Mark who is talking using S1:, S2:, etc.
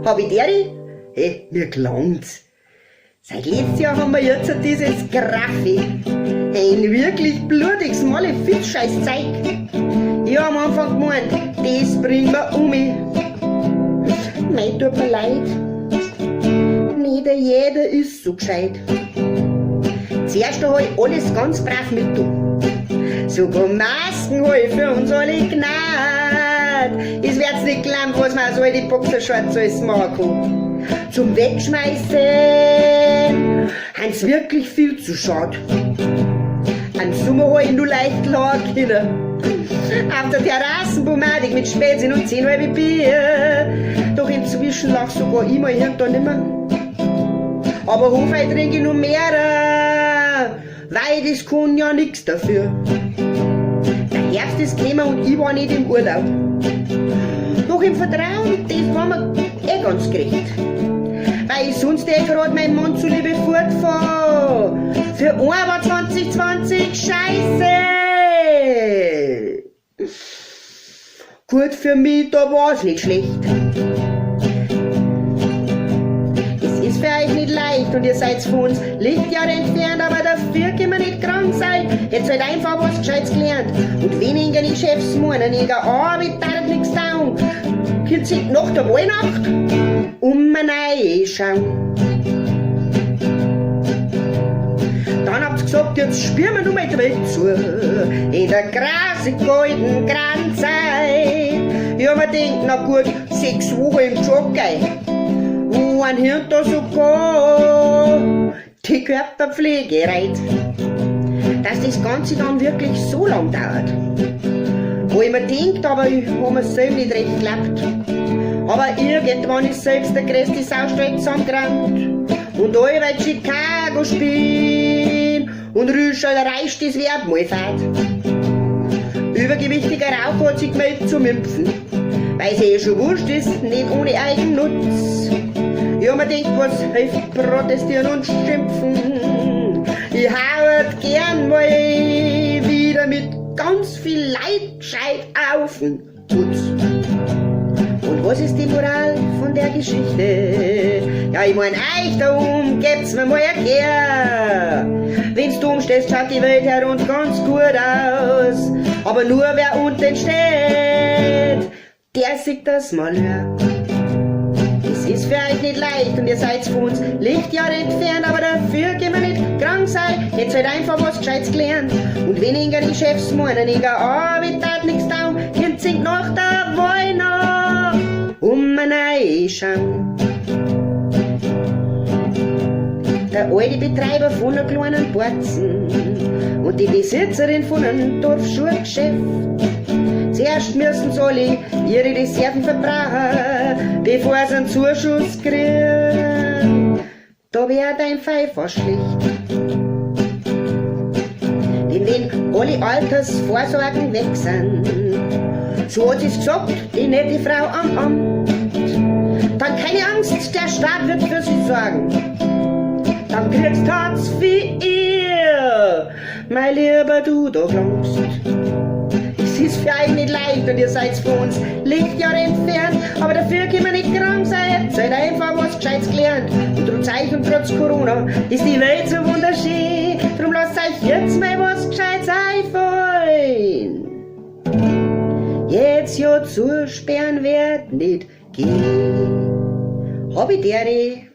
S1: Hab i d'Ehre? Hey, mir glangt's. Seit letztes Jahr haben wir jetzt dieses Graffi. Ein wirklich blutiges Malefiz-Scheißzeug. Ich hab am Anfang gemeint, das bringt mir um. Mei, tut mir leid. Nicht jeder ist so gescheit. Zuerst hab ich alles ganz brav mit tun. Sogar Masken hab ich für uns alle gnat. Es wird's nicht glauben, was man so in die Boxershorts alles machen kann. Zum Wegschmeißen haben's wirklich viel zu schad. Am Sommer hab ich nur leicht lachen können. Auf der Terrassenpomadik mit Spätzchen und 10 halbe Bier. Doch inzwischen lach sogar ich mal hier und da nimmer. Aber Hofei trinke ich noch mehr, weil das kann ja nix dafür. Der Herbst ist gekommen und ich war nicht im Urlaub. Doch im Vertrauen, das war mir eh ganz gerecht. Weil ich sonst eh grad mein Mann zuliebe fortfahr. Für einen war 2020 scheiße. Gut für mich, da war's nicht schlecht. Es ist für euch nicht leicht und ihr seid von uns Lichtjahre entfernt, aber dafür können wir nicht krank sein. Jetzt halt einfach was Gescheites gelernt. Und weniger die Chefs meinen, ihre Arbeit darf nix tun. Könnt sich nach der Weihnacht um schauen. Dann habt's gesagt, jetzt spüren wir nur mal die Welt zu. In der grasig kalten Grandzeit. Ja, man denkt, na gut, 6 Wochen im Jockey. Wo ein Hirn da sogar die Körperpflege reit. Dass das Ganze dann wirklich so lang dauert. Wo ich mir denkt, aber ich hab mir selber nicht recht geglaubt. Aber irgendwann ist selbst der größte Saustall zusammengerannt. Und allweil Chicago spielen und Rüschel reicht das Verb mal fad. Übergewichtiger Raucher hat sich gemeldet zum Impfen, weil's eh schon wurscht ist, nicht ohne Eigennutz. Ja, man denkt, was hilft protestieren und schimpfen. Ich hau gern mal wieder mit ganz viel Leid gescheit auf den Putz. Und was ist die Moral von der Geschichte? Ja, ich mein, euch da oben gebt's mir mal ein Kehr. Wenn's du umstehst, schaut die Welt herund ganz gut aus. Aber nur wer unten steht, der sieht das Malheur. Es ist für euch nicht leicht und ihr seid von uns Lichtjahre entfernt, aber dafür können wir nicht krank sein. Jetzt halt einfach was Gescheites gelernt. Und weniger die Chefs meinen, egal, Arbeit tat nix down, könnt sich nach der Weihnacht um schauen. Der alte Betreiber von einer kleinen Borzen und die Besitzerin von einem Dorfschuhgeschäft. Zuerst müssen sie alle ihre Reserven verbrauchen, bevor sie einen Zuschuss kriegen. Da wär dein Pfeifer schlecht. Denn wenn alle Altersvorsorgen weg sind, so hat sie's gesagt, die nette Frau am Amt, dann keine Angst, der Staat wird für sie sorgen. Dann kriegst Hartz IV, mein Lieber, du da klangst. Es ist für euch nicht leicht und ihr seid von uns Lichtjahre entfernt, aber dafür können wir nicht krank sein, seid einfach was Gescheites gelernt. Und trotz euch und trotz Corona ist die Welt so wunderschön, drum lasst euch jetzt mal was Gescheites einfallen. Jetzt ja zusperren wird nicht gehen. Hab ich dere.